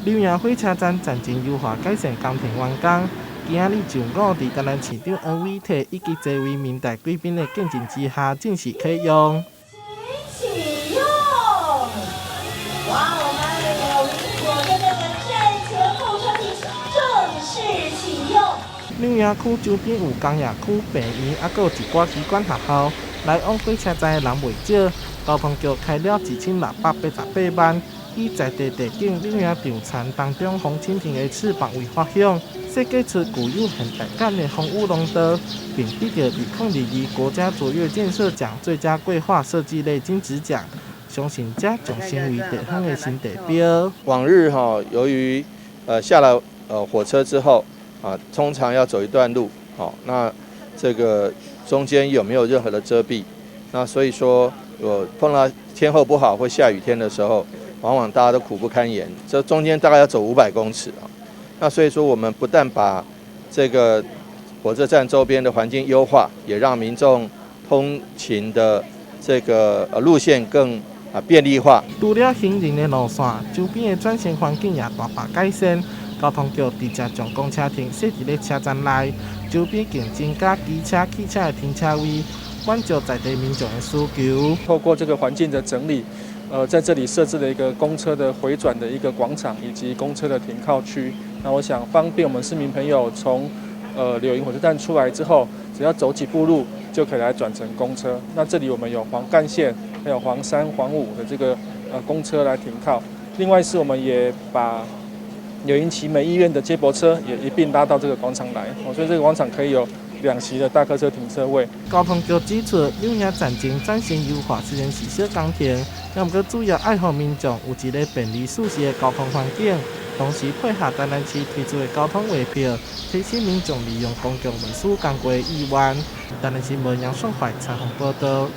柳營火車站站前優化改善工程完工，今仔日上午佇台南市長黃偉哲以及濟位民代貴賓的見證之下，正式啟用。啟用！哇，我們柳營火車站的站前候車廳正式啟用。柳營區周邊有工業區、病院，猶閣有一寡機關學校，來往火車站的人袂少。交通局開了1688萬，以在地地景柳營長田當中紅蜻蜓的翅膀為發想，設計出具有現代感的風雨廊道，並得著2022國家卓越建設獎最佳規劃設計類金質獎，相信這將成為地方的新地標。往日哈，由於下了火車之後啊，通常要走一段路，好，那這個中間有沒有任何的遮蔽？那所以說，我碰到天候不好或下雨天的時候，往往大家都苦不堪言。這中間大概要走500公尺啊。那所以說，我們不但把這個火車站周邊的環境優化，也讓民眾通勤的這個路線更便利化。除了行人的路線，周邊的轉乘環境也大幅改善。交通局直接將公車亭設佇咧車站內，周邊更增加機車、汽車的停車位，滿足在地民眾的需求。透過這個環境的整理，在這裡設置了一個公車的迴轉的一個廣場，以及公車的停靠區。那我想方便我們市民朋友從柳營火車站出來之後，只要走幾步路就可以來轉乘公車。那這裡我們有黃幹線，還有黃三、黃五的這個公車來停靠。另外是我們也把柳營奇美醫院的接駁車也一併拉到這個廣場來，所以這個廣場可以有兩席的大客車停車位。交通局指出，柳營站前轉乘優化雖然是小工程，但毋過主要愛予民眾有一個便利舒適的交通環境，同時配合台南市推出的交通月票，提升民眾利用公共運輸工具的意願。台南新聞楊順懷採訪報導。